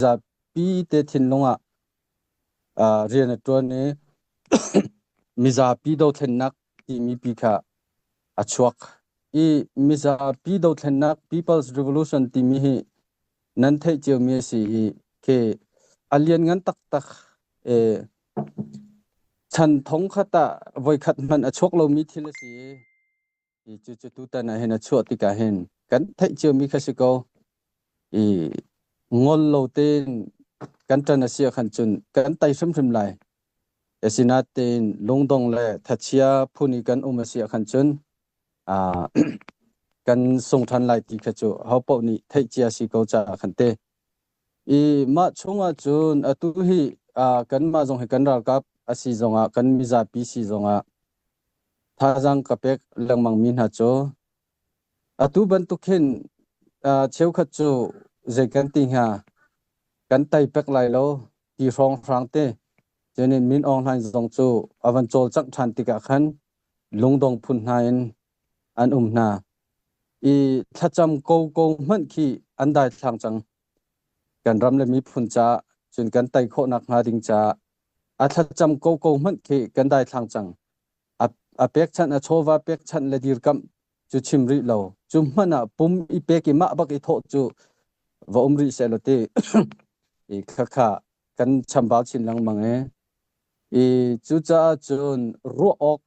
Mizapi te thinlung ah rian a ṭuan i mizapi dothlennak timi pi kha a chuak. I mizapi dothlennak People's Revolution timi hi nan theih ciomi a si i khi a lianngan taktak i chan thong khat ah voikhat hmanh a chuak lomi thil a si i I cucu tutan ah hin a chuah tikah hin kan theih ciomi kha si ko. I ngol lo tein kan ṭan a si ahkhan cun kan tei hrimhrim lai. Asinain lungdong le thachia phun i kan um a si ahkhan cun kan sung ṭhan lai ti kha cu hopaoh nih theih cia si ko caah khan te. I mah chungah cun atu hi kanmah zong hi kan ralkap a si zongah kan mizapi si zongah Thazaang ka pek lengmangmi hna cu atu bantuk hin cheukhat cu zei kan ti hnga, kan tei pek lai lo ti hrawnghrang te cunin Min Aung Hlaing zong cu a van cawlcangh ṭhan tikah khan lungdong phun hna in an um hna. I thlacam koko hmanh khi an daithlang cang. Kan ram le miphun caah cun kan tei khawh nakhnga ding caah a thlacam koko hmanh khi kan daithlang cang. A pekchanh, a chawva pekchanh le dirkamh cu chim rih lo. Cu hmanh ah pum i pek i mah bak i thawh cu va um rih sehlaw ti i khakha kan chambau chin lengmang e. I cucaah cun ruah awk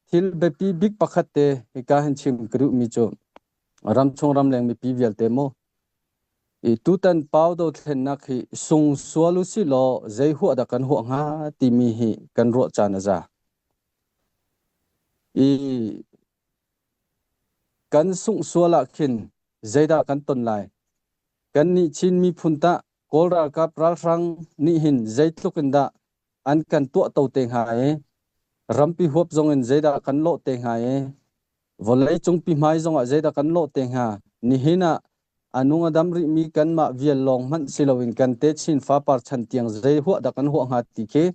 thil biapi bik pakhat te hika hin chim ka duhmi cu ramchung ramleng mipi vialte mu i tutan pau dothlennak hi sung sual u si law zei huah dah kan huah hnga timi hi kan ruah caan a za. I kan sungh sual ah khin zeidah kan ton lai? Kannih Chin miphun tah Kawl ralkap ralhrang nih hin zeitluk in dah an kan tuahto te hnga i rampi huap zong in zeidah kan lawh te hnga i vawleicung pi hmai zongah zeidah kan lawh te hnga? Nihin ah a nung a dam rihmi kanmah vial lawng hmanh si loin kan techin fapar chan tiang zei huah dah kan huah hnga ti khi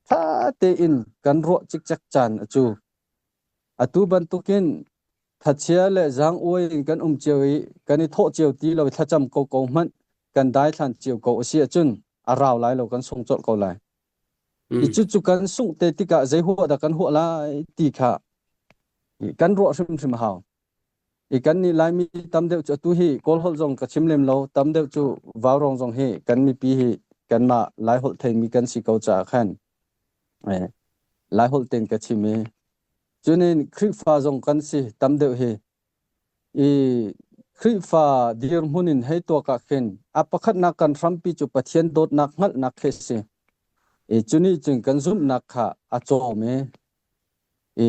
ṭha tein kan ruah cikcek caan a cu. Atu bantukin thachia le zaang-uai in kan um cio i kan i thawh cio ti lo i thlacam koko hmanh kan daithlan cio ko a si ahcun a rau lai lo, kan sung colh ko lai. I cucu kan sungh te tikah zei huah dah kan huah lai ti kha kan ruah hrimhrim a hau. I kan nih Laimi tam deuh cu atu hi Kawl holh zong ka chim lem lo, tam deuh cu Vaurawng zong hi kan mipi hi kanmah Lai holh theimi kan si ko caah khan Lai holh tein ka chim i cunin Khrihfa zong kan si tam deuh hi i Khrihfa dirhmun in hei tuak ah khin a pakhatnak kan hrampi cu Pathian dawtnak hngalhnak khi si. I cunih cun kan zumhnak kha a cawm i i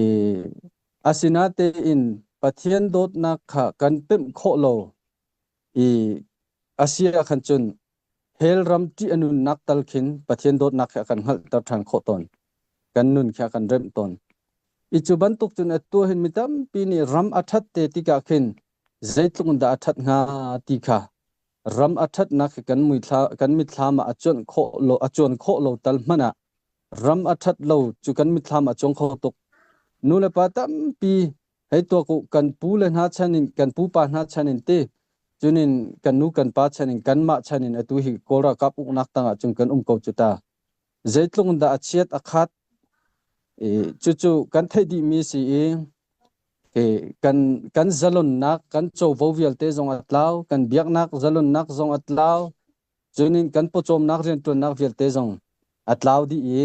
asinatein Pathian dawtnak kha kan pemh khawh lo i a si ahkhan cun hell ram ṭih a nunnak tal khin Pathian dawtnak he a kan hngalhter ṭhan khawh tawn. Kan nun khi a kan remh tawn. I cu bantuk cun atu hin mi tampi nih ram a ṭhat te tikah khin zeitluk in dah a ṭhat hnga ti kha ram a ṭhatnak hi kan muithla kan mitthlam ah a cuanh khawh lo a cuan khawh lo tal hmanh ah ram a ṭhat lo cu kan mitthlam ah a cuang kho tuk. Nu le pa tampi hei tuak u, kan pu le hna chan in kan pupa hna chan in ti cunin kan nu kan pa chan in kanmah chan in atu hi Kawl ralkap uknak tangah cun kan um ko cu ta. Zeitluk in dah a chiat a khat i cucu kan theih dihmi si i kan kan zalonnak kan covo vialte zong a tlau, kan biaknak zalonnak zong a tlau, cunin kan pawcawmnak rianṭuannak vialte zong a tlau dih i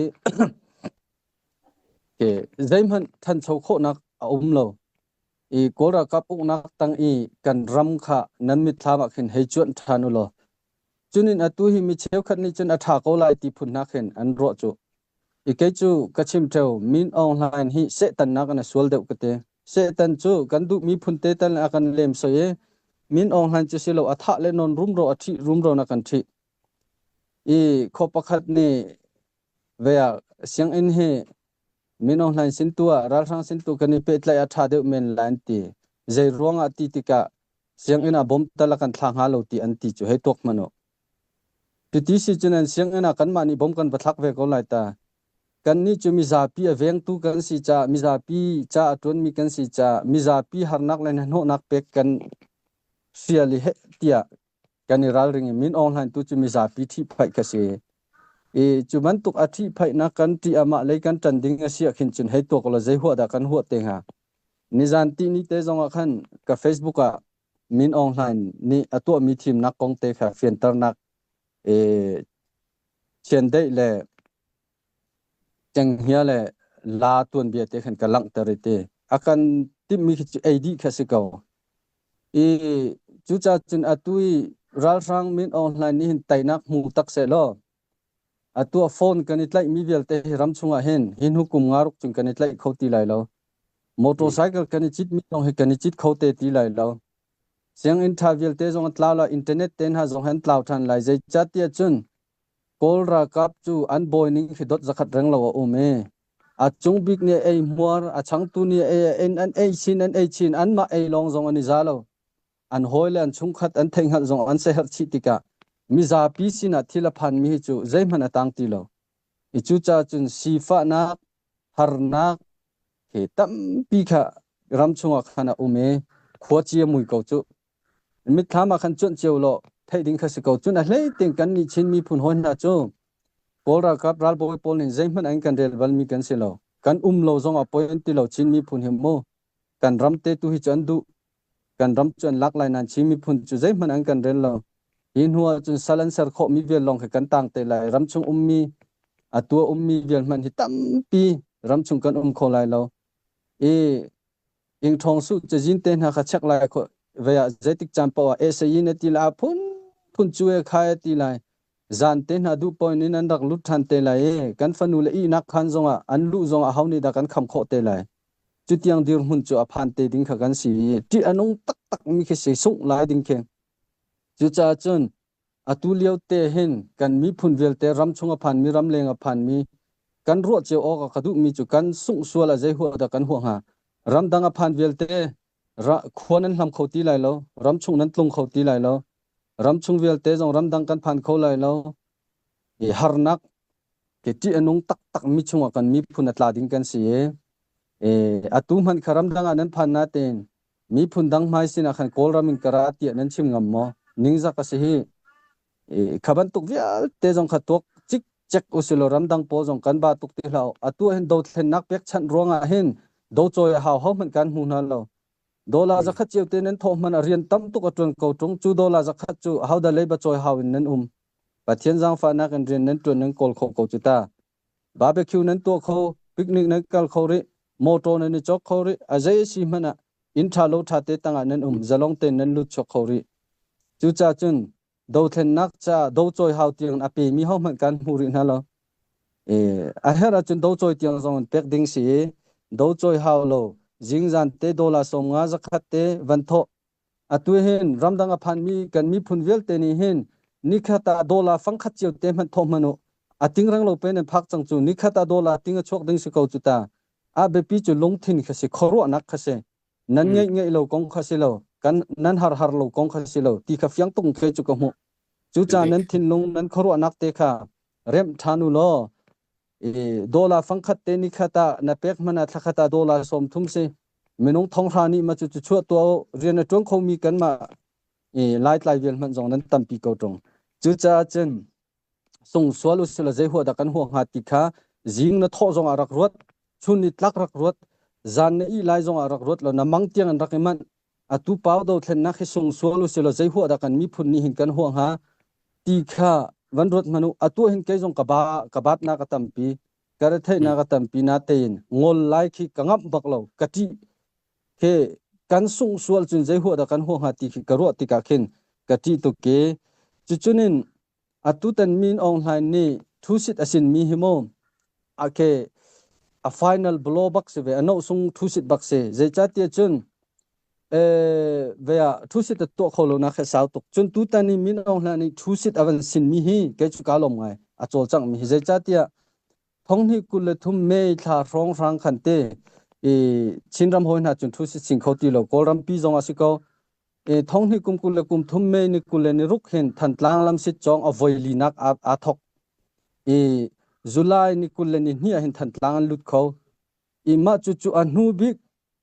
zeihmanh ṭhancho khawhnak a um lo. I Kawl ralkap uknak tang i kan ram kha nan mitthlam ah khin hei cuanh ṭhan u law cunin atu hi mi cheukhat nih cun a ṭha ko lai ti phun hna khin an ruah cu. I kei cu ka chim ṭheo, Min Aung Hlaing hi Satan nakin a sual deuh ka ti. Satan cu kan duhmi phun te tal a kan lemsoi i Min Aung Hlaing cu si lo a thah le nawn rumro a ṭhih rumro na kan ṭhih. I khaw pakhat nih ve ah sianginn hi Min Aung Hlaing sin tu ah ralhrang sin tu kan i pehtlaih a ṭha deuh men lai an ti. Zei ruangah ti tikah sianginn ah bom tal a kan thla hnga lo ti an ti cu hei tuak hmanh u. Cuti si cun an sianginn ah kanmah nih bom kan va thlak ve ko lai ta. Kannih cu mizapi a vengtu kan si caah mizapi ca a ṭuanmi kan si caah mizapi harnak le hnahnawhnak pek kan hrial i heh tiah. Kan i ralring i Min Aung Hlaing tu cu mizapi ṭhihphaih kha si. I cu bantuk a ṭhihphaihnak kan ṭih amah lei kan ṭan ding a si ah khin cun hei tuak law zei huah dah kan huah te hnga. Nizan tihni te zong ah khan ka Facebook ah Min Aung Hlaing nih a tuahmi thimnak kong te kha fianternak e chiandeih le cenghngia le la tuanbia te khan ka langhter i te a kan timhmi khi cu ei dih kha si ko. I cucaah cun atu i ralhrang Min Aung Hlaing nih hin teinak hmu tak seh law atu a phone kan i tlaihmi vialte hi ram chungah hin hi hnu kum nga ruk cun kan i tlaih kho ti lai lo. Motorcycle kan i citmi zong hi kan i cit kho te ti lai lo. Sianginn ṭha vialte zong an tlau lai, internet te hna zong hi an tlau ṭhan lai. Zeicahtiah cun Kawl ralkap cu an bawi ning khi dot zakhat reng lo a um i a cung bik nih ei hmuar, a changtu nih ei en an ei chin an ei chin anmah ei lawng zong an i za lo. An hawi le an chungkhat an theihhngalh zong an seherh chih tikah mizapi sinah thil a phanmi hi cu zeihmanh a tang ti lo. I cucaah cun sifahnak, harnak he tampi kha ram chungah khan a um i khuaci a mui ko cu. Mitthlam ah khan cuanh cio law theih ding kha si ko. Cun a hlei tein kan nih Chin miphun hawi hna cu Kawl ralkap ralbawi pawl nih zeihmanh an kan rel balmi kan si lo. Kan um lo zong ah poi an ti lo Chin miphun hi mu. Kan ram te tu hi cu an duh. Kan ram cu an lak lai nain Chin miphun cu zeihmanh an kan rel lo. Hi hnu ah cun sal an ser khawhmi vial lawng khi kan tang te lai. Ramchung ummi a tua ummi vial hmanh hi tampi ramchung kan um kho lai lo. I Ingṭhawng su cazin te hna kha check lai kho ve ah zeitik caan paoh ah SAE na ti lai phun phun cu e khai a ti lai. Zan te hna duh point in an rak lut ṭhan te lai i kan fanu le ihnak khan zongah an luh zongah ho nih dah kan kham khawh te lai. Cutiang dirhmun cu a phan te ding kha kan si i ṭih a nung taktak mi khi si sungh lai ding khi. Cucaah cun Atu lio te hin kan miphun vialte ramchung a phanmi ramleng a phanmi kan ruah cio awk a ka duhmi cu kan sungh sual ah zei huah dah kan huah hnga? Ramdang a phan vialte ra, khua nan hlam kho ti lai lo, ramchung nan tlung kho ti lai lo, ramchung vialte zong ramdang kan phan kho lai lo. I harnak ke ṭih a nung taktak mi chungah kan miphun a tla ding kan si i, e, atu hmanh kha ramdang ah nan phan natein Miphun dang hmai sinah khan Kawlram in ka ra tiah nan chim ngam maw? Ningzak a si hi. Kha bantuk vialte zong kha tuak cikcek usilaw ramdang pawl zong kan ba tuk ti hlah u. Atu ah hin dothlennak pekchanh ruangah hin docawi a hau hohmanh kan hmu hna lo. Dollar zakhat cio te nan thawh hmanh ah rian tam tuk a ṭuan ko ṭung. Cu dollar zakhat cu ahodah leiba cawi hau in nan um. Pathian zaangfahnak in rian nan ṭuan nan kawl khawh ko cu ta. Barbecue nan tuah kho, picnic nan kal kho rih, motor nan i cawk kho rih, a zei a si hmanh ah inn ṭha lo ṭha te tangah nan um, zalong tein nan lut chuak kho rih. Cucaah cun dothlennak caah docawi hau tiang a pemi hohmanh kan hmu rih hna lo. E, a herh ahcun docawi tiang zong in pek ding si i docawi hau lo zingzan te dollar 50 zakhat te van thawh Atu hin ramdang a phanmi kan miphun vialte nih hin nikhat ah dollar fangkhat cio te hmanh thawh hmanh u. A tingreng lo pe nan phak cang cu nikhat ah dollar ting a chuak ding si ko cu ta. A biapi cu lungthin kha si, khuaruahnak kha si. Nan ngeih ngeih lo kong kha si lo, kan nan har har lo kong kha si lo ti kha fiang tuk ke cu ka hmuh. Cucaah nan thinlung nan khuaruahnak te kha remh ṭhan u law dollar fangkhat te nikhat ah na pek hmanh ah thlakhat ah dollar 30 si. Minung thonghra nih ma cu cu chuah tuah u rian a ṭuan khomi kanmah i Laitlai vial hmanh zong nan tampi ko ṭung. Cucaah cun sung sual usila zei huah dah kan huah hnga ti kha zing na thawh zong ah rak ruat, chun ni tlak rak ruat, zan na ih lai zong ah rak ruat law na mang tiang in rak i manh. Atu pau dothlennak hi sung sual usila zei huah dah kan miphun nih hin kan huah hnga ti kha van ruat hmanh u. Atu hin kei zong ka ba ka batnak a tampi. Ka retheihnak a tampi natein ngol lai khi ka ngamh bak lo ka ṭih khi kan sungh sual cun zei huah dah kan huah hnga ti khi ka ruah tikah khin ka ṭih tuk i cucunin atutan Min Aung Hlaing nih thusit a sin mi hi mu a ke a final blow bak si ve a noh sung thusit bak si zeicahtiah cun ve ah thusit a tuah kho lo nak he sau tuk cun tutan i Min Aung Hlaing nih thusit a van sin mi hi kei cu ka lawm ngai a cawlcangh mi hi zeicahtiah 2023 May thla hrawnghrang khan te i Chinram hawi hna cun thusit sin kho ti lo Kawlram pi zong a si ko i thonghnih kum 23 May ni 26 hin Thantlang lamsit cawng a voi linak aa thok i July ni 22 ah hin Thantlang an lut kho i mah cu cu a hnu bik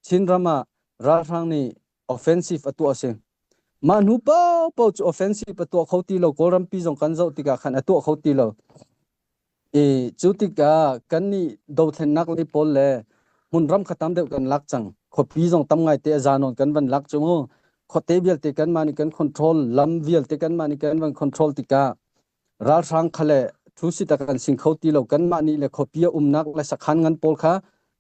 Chinram ah ralhrang nih offensive a tuah a si. Mah hnu paohpaoh cu offensive a tuah kho ti lo. Kawlrampi zong kan zoh tikah khan a tuah kho ti lo. I cu tikah kannih dothlennak lei pawl le hmunram kha tam deuh kan lak cang. Khuapi zong tam ngaite a zanawn kan van lak cu mu. Khuate vialte kanmah nih kan control, lam vialte kanmah nih kan van control tikah ralhrang kha le thu sit a kan sing kho ti lo. Kanmah nih le khuapi a umnak le sakhan ngan pawl kha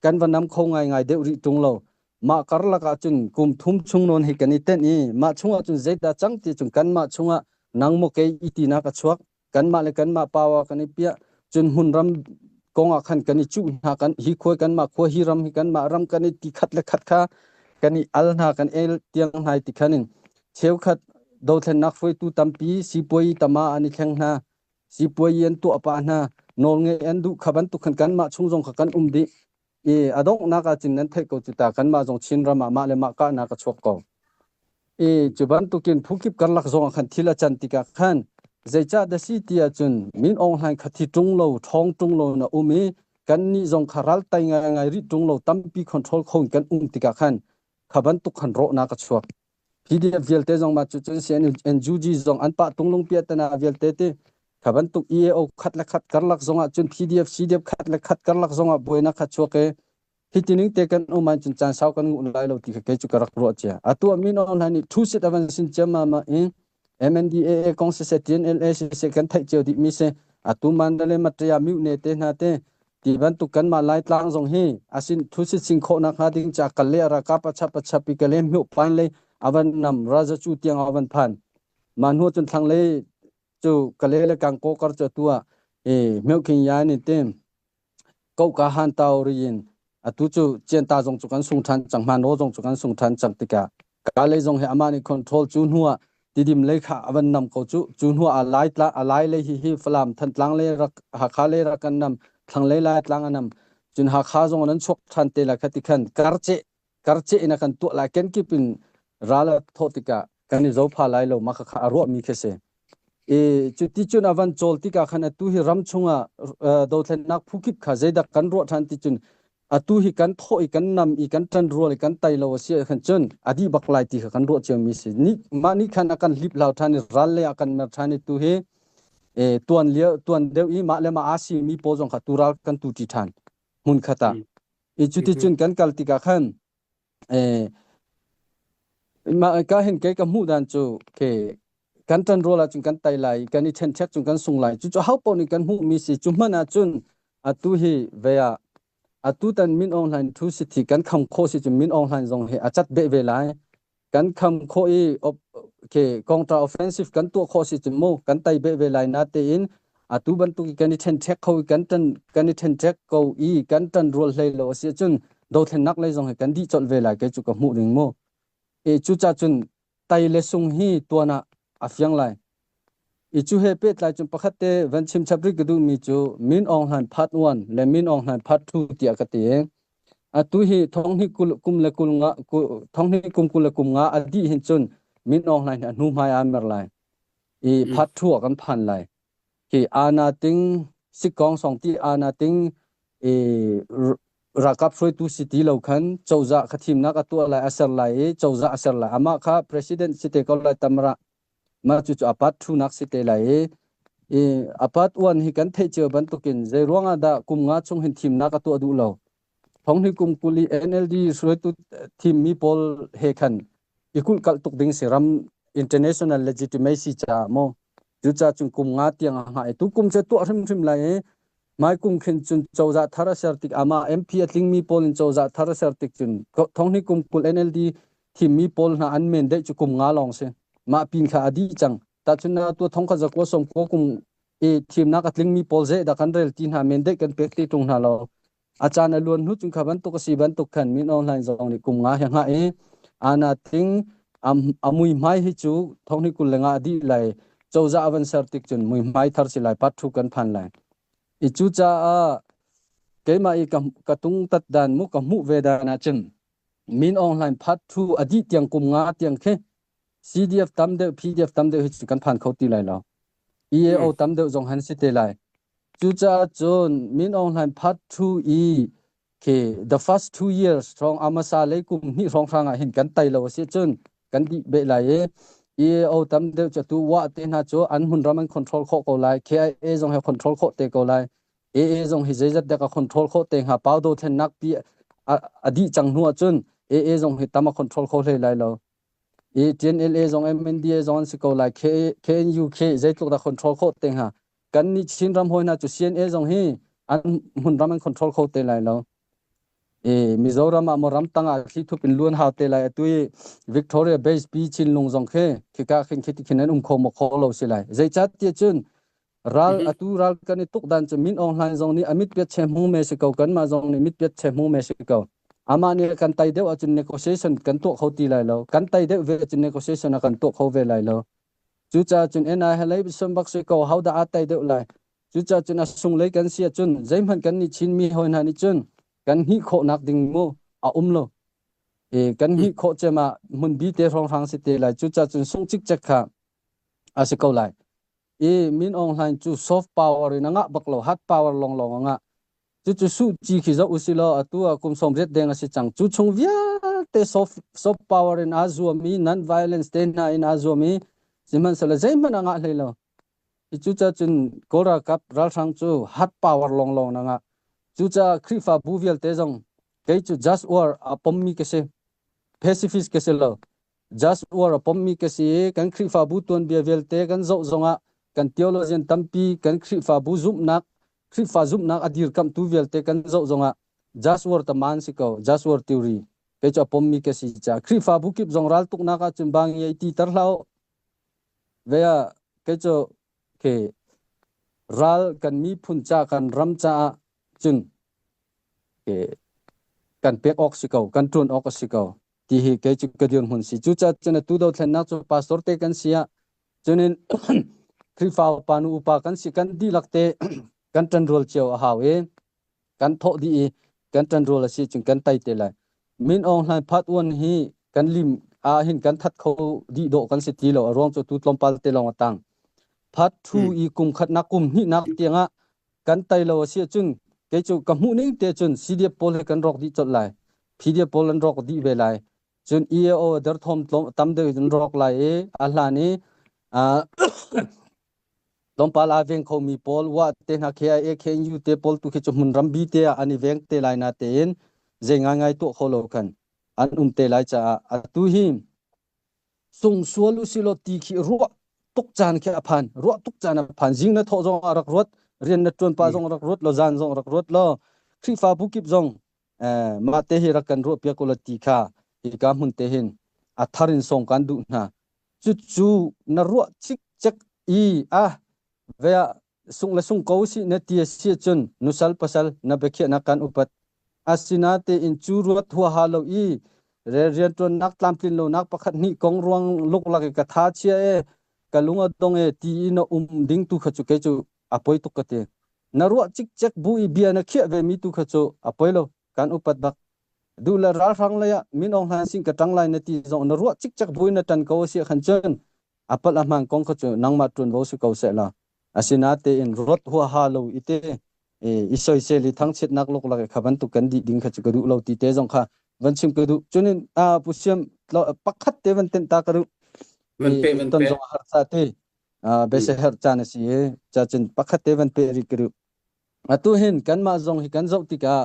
kan va nam kho ngaingai deuh rih ṭung lo. Mah karlak ah cun kum thum chung nawn hi kan i tenh i mah chungah cun zeidah cang ti cun kanmah chungah nang maw kei i tinak a chuak. Kanmah le kanmah power kan i piah. Cun hmunram kong ah khan kan i cuh hna kan hi khua kanmah khua hi ram hi kanmah ram kan i ti khat le khat kha kan i al hna kan el tiang hna ti khan in cheukhat dothlennak hruaitu tampi sipuai tama an i thleng hna sipuai an tuah pah hna nawlngei an duh kha bantuk khan kanmah chung zong kha kan um dih i a donghnak ah cun nan theih ko cu ta kanmah zong Chin ram ah mah le mah kahnak a chuak ko. I cu bantukin phukip karlak zong ah khan thil a can tikah khan zeicah dah si ti ahcun Min Aung Hlaing kha thi ṭung lo ṭhawng ṭung lo na um i kannih zong kha ral tai ngaingai rih ṭung lo tampi control kho in kan um tikah khan kha bantuk khan rawhnak a chuak. PDF vialte zong mah cu cun NUG zong an pah tunglung piahtana vialte ti kha bantuk EAO khat le khat karlak zong ah cun PDF CDF khat le khat karlak zong ah buainak kha chuak i hi tining te kan um cun caan sau kan nguh lai lo ti kha kei cu ka rak ruah cia atu min online nih thu sit avan sin ciam ma ma in MNDAA kong siseh TNLA siseh kan theih cio dih mi si atu Mandalay Matria Myone te hna te ti bantuk kanmah Laitlang zong hi asin thusit sing khawhnak hnga ding ca kal le ralkap a chap a chap i kale hmuh pain lei avan nam raza cu tiang avan phan ma hnu cun thlang lei cu kale le kangko kar cu atu ah e meuking ya ni te Kohka han tau ri in atu cu Cianta zong cu kan sung ṭhan cang Hmano zong cu kan sung ṭhan cang tikah Kalay zong hi amah nih control cu hnu ah Tidim lei kha a van nam ko cu cu hnu ah a lai tla a lai lei hi hi Falam Thantlang lei rak Hakha lei rak kan nam thlanglei lai tlang a nam cun Hakha zong nan chuak ṭhan te lai kha ti khan karceh karceh in a kan tuah lai kenkip in ral a thawh tikah kan i zopha lai lo mah kha a ruahmi khi si. I cuti cun a van cawl tikah khan atu hi ram chungah dothlennak phu kip kha zeidah kan ruah ṭhan ti cun atu hi kan thawh i kan nam i kan ṭan rual i kan tai lo a si ahkhan cun a dih bak lai ti kha kan ruah ciomi si. Ni, mah nih khan a kan hlip hlau ṭhan i ral lei ah kan mer ṭhan i tu hi tuan lio tuan deuh i mah le mah aa simi pawl zong kha tu ral kan tu ṭi ṭhan hmun khat ah. I cuti cun kan kal tikah khan mah ka hin kei ka hmuh dan cu ke kan ṭan rual ahcun kan tai lai kan i ṭhenṭhek cun kan sung lai cucu ho paoh nih kan hmuhmi si cu hmanh ahcun atu hi ve ah atu tan Min Aung Hlaing thu si thi kan kham khawh si cun Min Aung Hlaing zong hi a cat beh ve lai kan kham khawh i ke counter offensive kan tuah khawh si cun mu kan tai beh ve lai na tein atu bantuk i kan i ṭhenṭhek kho i kan ṭan kan i ṭhenṭhek ko i kan ṭan rual hlei lo a si ahcun dothlennak lei zong hi kan dih colh ve lai kei cu ka hmuh ning mu e cuca cun tai le sung hi tuan ah a fiang lai i cu he pehtlai cun pakhat te van chim chap rih ka duhmi cu Min Aung Hlaing part 1 le Min Aung Hlaing part 2 tiah ka ti atu hi thonghni kum le kul nga thonghni kum kul le kum nga a dih hin cun Min Aung Hlaing a hnu hmai aa mer lai i part 2 ah kan phan lai Hi ana ting sikkong song ti ana ting i ralkap hruaitu si ti lo khan cozah kha thimnak a tuah lai a ser lai i cozah a ser lai amah kha president si te ko lai tamra mah cu cu apat thunak si te lai i i apat uan hi kan theih cio bantukin zei ruangah dah kum nga chung hin thimnak a tuah duh lo thonghni kum kuli NLD hruaitu thimmi pawl he khan i kulhkalh tuk ding si ram international legitimacy caah maw cucaah cun kum nga tiang a hngah i tu kum cu tuah hrimhrim lai i mai kum khin cun cozah thar a ser tik amah MP a tlingmi pawl in cozah thar a ser tik cun thonghni kum 20 NLD thimmi pawl hna an men deih cu kum nga lawng si mah pin kha a dih cang tahchun na tu thong kha zakua som ko kum i thimnak a tlingmi pawl ze dah kan rel ti hna men deih kan pek ti tung hna lo A caan a luan hnu cun kha bantuk a si bantuk khan Min Aung Hlaing zong nih kum nga he hngah i ana ting a muihmai hi cu thonghni 25 a dih lai cozah a van ser tik cun muihmai thar si lai part thu kan phan lai i cucaah keimah i ka, ka tung tat dan mu ka hmuh ve dan ah cun Min Aung Hlaing part thu a dih tiang kum nga tiang khi CDF tam deuh PDF tam deuh hi cu kan phan kho ti lai lo EAO tam deuh zong han si te lai Cucaah cun Min Aung Hlaing Part 2 i khi the first 2 years hrawng a hmasa lei kum hnih hrawnghrang ah hin kan tai lo a si cun kan dih beh lai i. EAO tam deuh cu tu wa te hna cu an hmunram an control khawh ko lai. KIA zong he control khawh te ko lai. AA zong hi zeizat dek a control khawh te hnga. Pau dothlennak pi a dih cang hnu ahcun AA zong hi tam a control kho hlei lai lo. I TNLA zong MNDA zong an si ko lai. KNU K zeitluk dah control khawh te hnga. Kan nih Chin ram hawi hna cu CNA zong hi an hmunram an control kho te lai lo. I Mizoram ah maw ramtang ah thli thup in luan hau te lai atu i Victoria Base pi Chinlung zong khi khika khin khi khin an um kho maw kho lo si lai. Zeicah tiah cun ral atu ral kan i tuk dan cu Min Aung Hlaing zong nih a mit piat che hmung me si ko kanmah zong nih mit piat che hmung me si ko. Amah nih kan tai deuh ahcun negotiation kan tuah kho ti lai lo. Kan tai deuh ve ahcun negotiation a kan tuah kho ve lai lo. Cucaah cun NI helei son bak si ko ho dah aa tai deuh lai. Cucaah cun a sunglei kan si ahcun zeihmanh kan nih Chinmi hawi hna nih cun kan hngih khawhnak ding mu a um lo. E, kan hngih khawh cem ah hmun bi te hrawnghrang si te lai. Cucaah cun sung cikcek kha a si ko lai. I Min Aung Hlaing cu soft power in a ngah bak lo, hard power lawnglawng a ngah. Cucu Suh Kyi khi zoh usih law atu ah kum 80 deng a si cang. Cu chung vialte soft, soft power in aa zuam i non violence te hna in aa zuam i sihmanhsehlaw zeihmanh a ngah hlei lo. Cucaah cun Kawl ralkap ralhrang cu hard power lawnglawng na ngah. Cucaah Khrihfabu vialte zong kei cu just war a pommi ka si. Pacifist ka si lo. Just war a pommi ka si i kan Khrihfabu tuanbia vialte kan zoh zongah kan theologian tampi kan Khrihfabu zumhnak Khrihfa zumhnak a dirkamhtu vialte kan zoh zongah just war taman si ko just war theory kei cu a pommi ka si caah Khrihfabu kip zong raltuknak ahcun bang i ti ter hlah ve ah kei cu ke ral kan miphun ca kan ram caah cun ke kan pek awk si ko kan ṭuan awk a si ko ti hi kei cu ka dirhmun si cucaah cun atu dothlennak cu pastor te kan si ah cunin Khrihfa upa nu upa kan si kan dihlak te kan ṭanrual cio a hau i kan thawh dih i kan ṭanrual a si cun kan tai te lai Min Aung Hlaing Phat Uan hi kan lim ah hin kan that kho dih dawh kan si ti lo a ruang cu tu tlawmpal te lawng a tang Phat thu i kum khatnak kum hnihnak tiangah kan tai lo a si ahcun kei cu ka hmuh ning te cun CDF pawl hi kan rawk dih colh lai PDF pawl an rawk dih ve lai cun EAO derthawm tam deuh in rawk lai i a hlan i tlawmpal aa veng khomi pawl wa te hna KIA KNU te pawl tu khi cu hmun rambi te ah an i veng te lai na tein zei ngaingai tuah kho lo khan an um te lai caah atu hi sungsual usilaw ti khi ruah tuk caan khi a phan ruah tuk caan a phan zing na thawh zong ah rak ruat rian na ṭuan pa zong rak ruat law zan zong rak ruat law Khrihfabu kip zong mah te hi rak kan ruah piak ulaw ti kha hika hmun te hin a thar in song kan duh hna cucu na ruah cikcek i ah ve ah sung le sung ko si na ti a si cun nusal pasal na biakhiahnak kan upat asinatein cu ruat huaha lo i rianṭuannak tlamtlin lonak pakhat hnih kong ruang luklak i ka tha chia e ka lung a dong e ti i na um ding tu kha cu kei cu a poi tuk ka ti na ruah cikcek bu i bia na khiah ve mi tu kha cu a poi lo kan upat bak duh le ralhrang lei ah Min Aung Hlaing sin ka ṭang lai na ti zong na ruah cikcek bu in na ṭan ko a si khan cun a palh a hmaan kong kha cu nangmah ṭuanvo si ko seh la asinatein ruat huaha lo i te i soisel i thangchiatnak luklak i kha bantuk kan dih ding kha cu ka duh lo ti te zong kha van chim ka duh cunin a pu siam pakhat te van tenh ta ka duh van pe van ton pe zong har ca te bese her caan a si i ca cun pakhat te van pe ri ka duh atu hin kanmah zong hi kan zoh tikah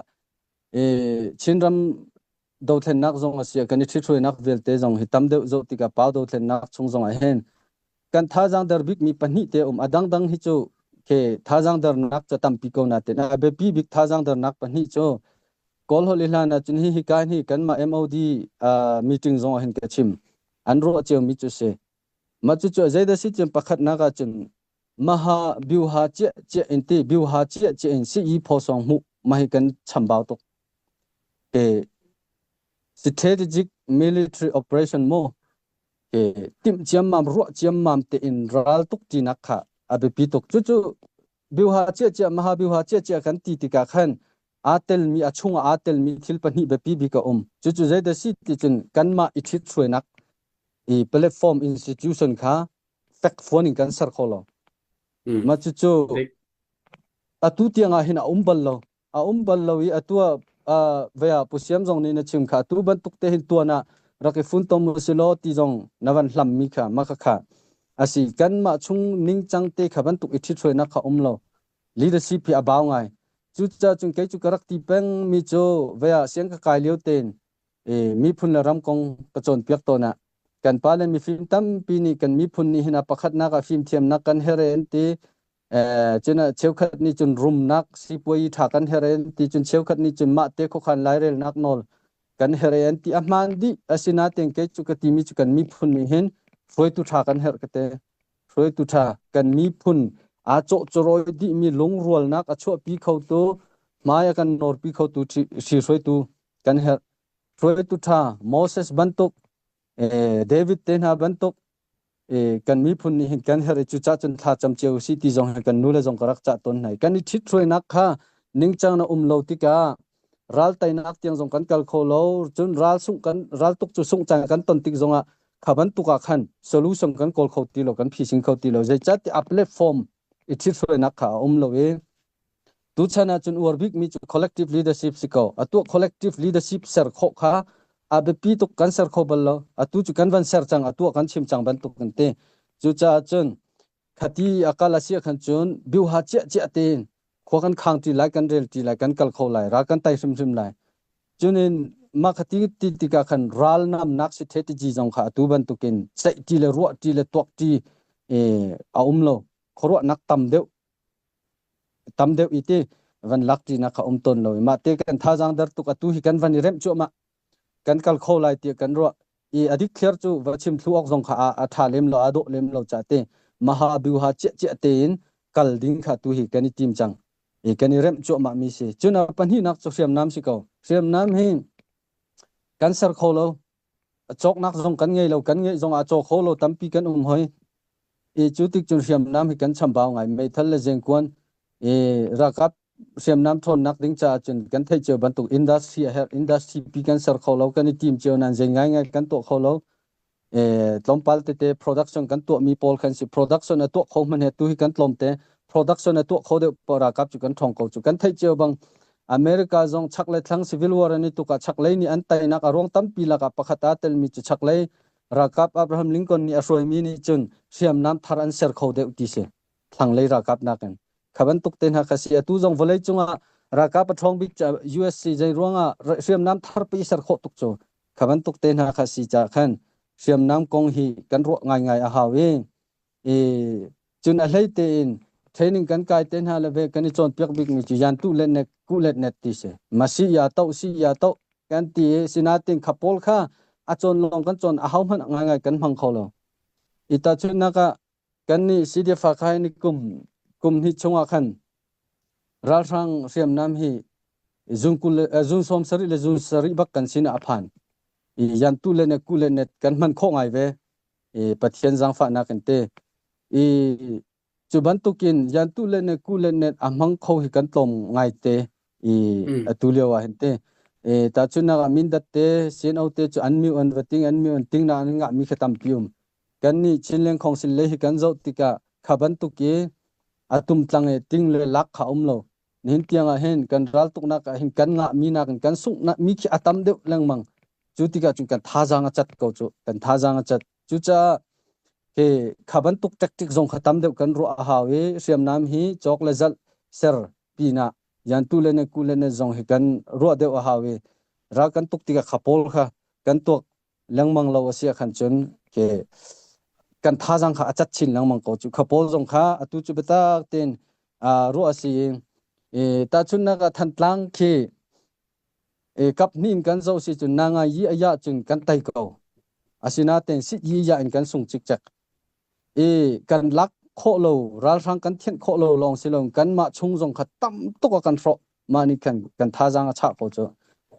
Chinram dothlennak zong a si kan i ṭhithruainak vialte zong hi tam deuh zoh tikah pau dothlennak chung zong ah hin kan thazaang der bikmi pahnih te um a dangdang hi cu ke thazaang dernak cu tampi ko na ten a biapi bik thazaang dernak pahnih cu kawl holh i hlan ahcun hi hi kai hi kanmah MOD meeting zong ah hin ka chim an ruah cio mi cu si mah cu cu zeidah si cun pakhatnak ahcun maha biuha cia cia in ti biuha cia cia in si i phosong hmuh mah hi kan chambau tuk ke strategic military operation mu ke timh ciammam ruah ciammam tein ral tuk tinak kha a biapi tuk cucu biuha cia cia maha biuha cia cia kan ti tikah khan aa telmi a chungah aa telmi thil pahnih biapi bik a um cucu zeidah si ti cun kanmah i ṭhithruainak i platform institution kha fekfuan in kan ser kho lo mah cucu atu tiang ah hin a um bal lo a um bal lo i atu ah vea pu siam zong nih na chim kha atu bantuk te hin tuan ah. rak i funtom u silaw ti zong na van hlam mi kha ma kha kha asi kanmah chung ningcang te kha bantuk i ṭhithruainak kha um lo. Leadership hi a bau ngai. Cucaah cun kei cu ka rak ti peng mi cu vei ah siang ka kai lio tein miphun le ram kong ka cawnpiak tawn ah kan pa le mifim tampi nih kan miphun nih hin a pakhatnak ah fimthiamnak kan herh an ti. Cun cheukhat nih cun rumnak sipuai ṭha kan herh an ti. Cun cheukhat nih cun mah te khuakhan lairelnak nawl kan herh an ti. A hmaan dih. Asinain kei cu ka timi cu kan miphun nih hin hruaitu ṭha kan herh ka ti. Hruaitu ṭha kan miphun aa cawhcawrawi dihmi lungrualnak a chuahpi khotu, hmai a kan nawrpi khotu hri hruaitu kan herh. Hruaitu ṭha Moses bantuk, David te hna bantuk kan miphun nih hin kan herh i cucah cun thla cam cio si ti zong hi kan nule zong ka rak cah tawn hna. Kan i ṭhithruainak kha ningcang na um lo tikah ral teinak tiang zong kan kal kho lo. Cun ral sungh kan ral tuk cu sungh caan kan ton tik zongah kha bantuk ah khan solution kan kawl kho ti lo, kan phising kho ti lo. Zeicahtiah a platform i ṭhithruainak kha a um lo i tuchan ah cun uar bikmi cu collective leadership si ko. Atu collective leadership ser khawh kha a biapi tuk. Kan ser kho bal lo. Atu cu kan van ser cang, atu kan chim cang bantuk kan ti. Cucaah cun khati a kal a si khan cun biuha ciah ciah tein khua kan khang ti lai, kan rel ti lai, kan kal kho lai, ral kan tai hrimhrim lai. Cunin mah khati ti tikah khan ral namnak strategy zong kha atu bantukin ceih ti le ruah ti le tuak ti a um lo. Khuaruahnak tam deuh tam deuh i ti van lak ṭinak kha um tawn lo i mah te kan thazaang der tuk. Atu hi kan van i remh cuahmah, kan kal kho lai tiah kan ruah i a dikthliar cu va chim thlu awk zong kha a ṭha lem lo, a dawh lem lo ca te maha biuha ciah ciah tein kal ding kha tu hi kan i tim cang i kan i remh cuahmah mi si. Cun a pahnihnak cu hriamnam si ko. Hriamnam hi kan ser kho lo, cawknak zong kan ngei lo, kan ngeih zong ah caw kho lo tampi kan um hoi i cu tik cun hriamnam hi kan chambau ngai. Meithal le zengkuan i ralkap hriamnam ṭhawnnak ding caah cun kan theih cio bantuk industry a herh. Industry pi kan ser kho lo. Kan i tim cio nain zei ngaingai kan tuah kho lo. Tlawmpal tete production kan tuahmi pawl khan si. Production a tuah kho hmanh he tu hi kan tlawmte. Production a tuah kho deuh ralkap cu kan ṭhawng ko cu. Kan theih cio bang America zong chak le thlang civil war an i tuk ah chaklei nih an teinak a ruang tampi lakah pakhat aa telmi cu chaklei ralkap Abraham Lincoln nih a hruaimi nih cun hriamnam thar an ser kho deuh ti si, thlanglei ralkap nakin. Kha bantuk te hna kha si. Atu zong vawlei cungah ralkap a ṭhawng bik USC zei ruangah hriamnam thar pi ser khawh tuk cu kha bantuk te hna kha si ca khan hriamnam kong hi kan ruah ngaingai a hau i i cun a hlei tein training kan kai te hna le ve kan i cawnpiak bik mi cu yan tu let net ku let net ti si masi ya to si ya to kan ti i sinatin kha pawl kha a cawn lawng kan cawn, a hau hmanh ngaingai kan hmang kho lo i tahchunhnak ah kan nih CDF khai ni kum kum hnih chungah khan ralhrang hriamnam hi zun kul zun 70 le zun 70 bak kan sin ah a phan i yan tu le ne ku le net kan hman khawh ngai ve i Pathian zaangfahnak in te i cu bantukin yantu le ne ku le net a hmang kho hi kan tlawm ngai te i atu lio ah hin te e tahchunhnak ah Mindat te CNO te cu an mi an vating an mi an ting na an ngah mi kha tampi um. Kan nih Chinland Council le hi kan zoh tikah kha bantuk i atum tlang e ting le lak kha um lo. Nihin tiang ah hin kan ral tuknak ah hin kan ngah mi nakin kan sungh mi khi a tam deuh lengmang. Cu tikah cun kan thazaang a cat ko cu, kan thazaang a cat. Cucaah hi kha bantuk tactic zong kha tam deuh kan ruah a hau i hriamnam hi cawk le zalh ser pinah yantu le ne ku le ne zong hi kan ruah deuh a hau i ral kan tuk tikah kha pawl kha kan tuak lengmang lo a si ah khan cun ke kan thazaang kha a cat chin lengmang ko cu. Kha pawl zong kha atu cu biatak tein ruah a si i tahchunhnak ah Thantlang khi kap hnih in kan zoh si cun na ngai yi a ya cun kan tei ko. Asinain sit yi ya in kan sung cikcek i kan lak khawh lo, ralhrang kan thianh khawh lo lawng si lo, kanmah chung zong kha tam tuk a kan hrawh. Mah nih khan kan thazaang a chah ko cu.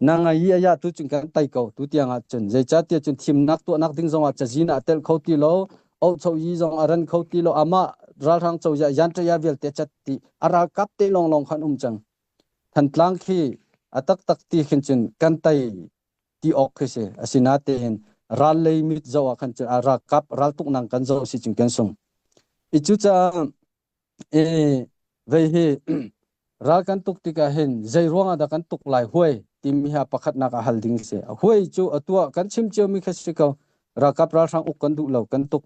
Na ngai yi a ya tu cun kan tei ko tu tiang ah cun. Zeicahtiah cun thimnak tuahnak ding zong ah cazin ah tel kho ti lo, ohcho yi zong a ran kho ti lo. Amah ralhrang cozah yanṭaya vialte cat ti a ralkap te lawnglawng khan um cang. Thantlang khi a taktak ti khin cun kan tei ti awk khi si. Asinatein ral lei mit zoh ah khan cun a ralkap raltuknak kan zoh si cun kan sung i cucaah e vei hi. Ral kan tuk tikah hin zei ruangah dah kan tuk lai huai timi hi a pakhatnak ah hal ding si. Huai cu atu ah kan chim ciomi kha si ko. Ralkap ralhrang uk kan duh lo kan tuk.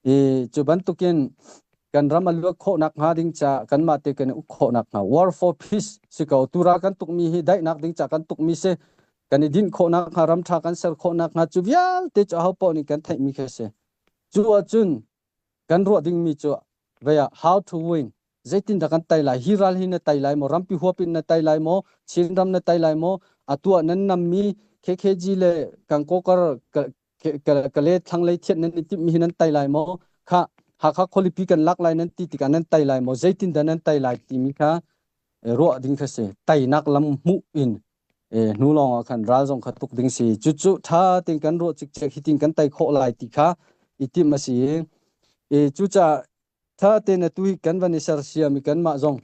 I cu bantukin kan ram a luat khawhnak hnga ding ca kanmah te kan i uk khawhnak hnga war for peace si ko. Tu ral kan tukmi hi daihnak ding ca kan tukmi si. Kan i dinh khawhnak hnga ram ṭha kan ser khawhnak hnga cu vialte cu aho paoh nih kan theihmi kha si. Cu ahcun kan ruah dingmi cu vei ah how to win zeitindah kan tai lai hi ral hi na tai lai maw rampi huap in na tai lai maw Chin ram na tai lai maw atu ah nan nammi KKG le Kangkokar kale thlanglei thiat nan i timhmi hi nan tai lai maw kha Hakha khualipi kan lak lai nan ti tikah nan tai lai maw zeitindah nan tai lai timi kha ruah ding kha si tainak lam hmuh in hnu lawng ah khan ral zong kha tuk ding si cucu ṭha tein kan ruah cikcek hi tin kan tai khawh lai ti kha i timh a si i cucaah ṭha tein atu hi kan van i sersiam i kanmah zong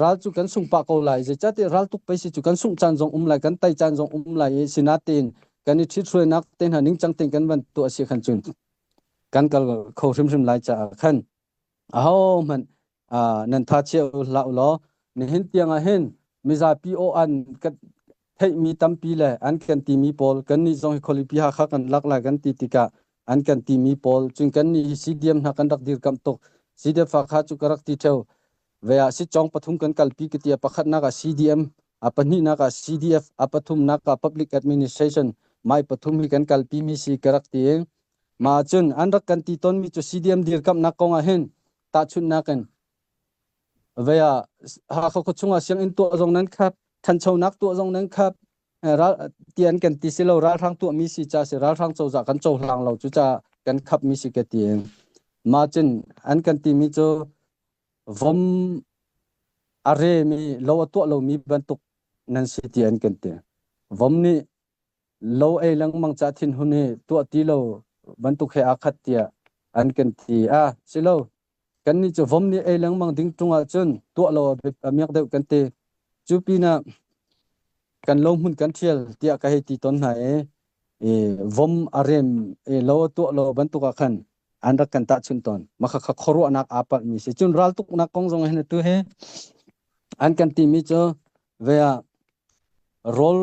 ral cu kan sung pah ko lai zeicahtiah ral tuk pei si cu kan sungh caan zong um lai kan tai caan zong um lai i sinatein kan i ṭhithruainak te hna ningcang tein kan van tuah si khan cun kan kal kho hrimhrim lai caah khan ahohmanh nan tha chia hlah u law nihin tiang ah hin mizapi aw an kan theihmi tampi le an kan timi pawl kannih zong hi khualipi Hakha kan lak lai kan ti tikah an kan timi pawl cun kannih hi CDM hna kan rak dirkamh tuk CDF Hakha cu ka rak ti theo ve ah sitcawng pathum kan kalpi ka ti a pakhatnak ah CDM a pahnihnak ah CDF a pathumnak ah Public Administration mai pathum hi kan kalpi mi si ka rak ti Mah cun an rak kan ti tawnmi cu CDM dirkamhnak kong ah hin tahchunhnak in vei ah Hakha khuachung ah sianginn tuah zong nan khap, ṭhanchonak tuah zong nan khap, ral ti an kan ti si lo ralhrang tuahmi si ca si ralhrang cozah kan cohlang lo cucaah kan khapmi si ka ti. Mah cun an kan timi cu vom a remi lo a tuah lomi bantuk nan si ti an kan ti. Vom nih lo ei lengmang ca thinhun hi tuah ti lo bantuk he aa khat tiah an kan ti a si lo kannih cu vom nih ei lengmang ding ṭung ahcun tuah lo a miak deuh kan ti cu pinah kan lo hmun kan ṭhial tiah ka hei ti tawn hna i i vom a rem i lo a tuah lo bantuk ah khan an rak kan tahchunh tawn mah kha khuaruahnak aa palhmi si cun raltuknak kong zong hin atu hi an kan timi cu ve ah rawl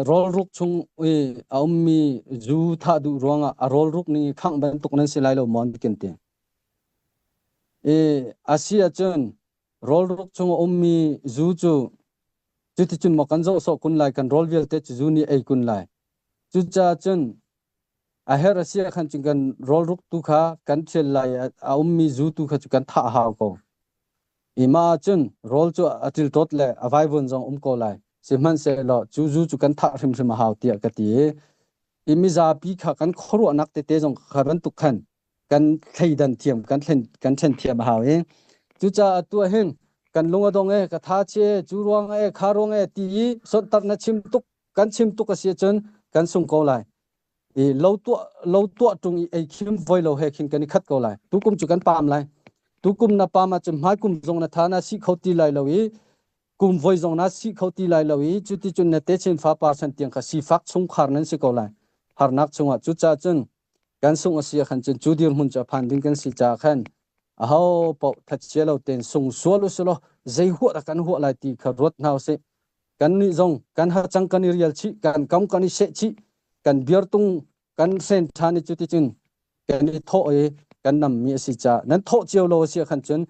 Rawlruk chung i a ummi zu thah duh ruangah a rawlruk ning i khangh bantuk nan si lai lo maw an kan ti. I a si ahcun rawlruk chung a ummi zu cu cuticun maw kan zoh sawh kun lai kan rawl vialte cu zu nih ei kun lai. Cucaah cun a herh a si ah khan cun kan rawlruk tu kha kan ṭhial lai i a ummi zu tu kha cu kan thah a hau ko. I mah ahcun rawl cu a ṭilṭawt le a vaivuan zong um ko lai. Sihmanhsehlaw cu zu cu kan thah hrimhrim a hau tiah ka ti i, i mizapi kha kan khuaruahnak tete zong kha bantuk khan kan thleidan thiam, kan thlen, kan ṭhen thiam a hau i cucaah atu ah hin kan lung a dong e, ka tha chia e, cu ruang e, kha ruang e ti i sonhtarh na chim tuk, kan chim tuk a si ahcun kan sung ko lai. I lo tuah lo tuah ṭung i ei khim voi lo he khin kan i khat ko lai. Tukum cu kan paam lai. Tukum na paam ahcun hmaikum zong na tha na si kho ti lai lo i kum voi zong na si kho ti lai lo i cuticun na techin fapar chan tiang kha sifak chungkhar nan si ko lai. Harnak chungah cucaah cun kan sungh a si ah khan cun cu dirhmun cu a phan ding kan si caah khan aho paoh thatchia lo tein sung sual usulaw zei huah dah kan huah lai ti kha ruat hna usih. Kannih zong kan hacang kan i rial chih, kan kam kan i seh chih, kan biartung kan hren ṭhan i cuticun kan i thawh i kan nammi a si caah nan thawh cio lo a si ah khan cun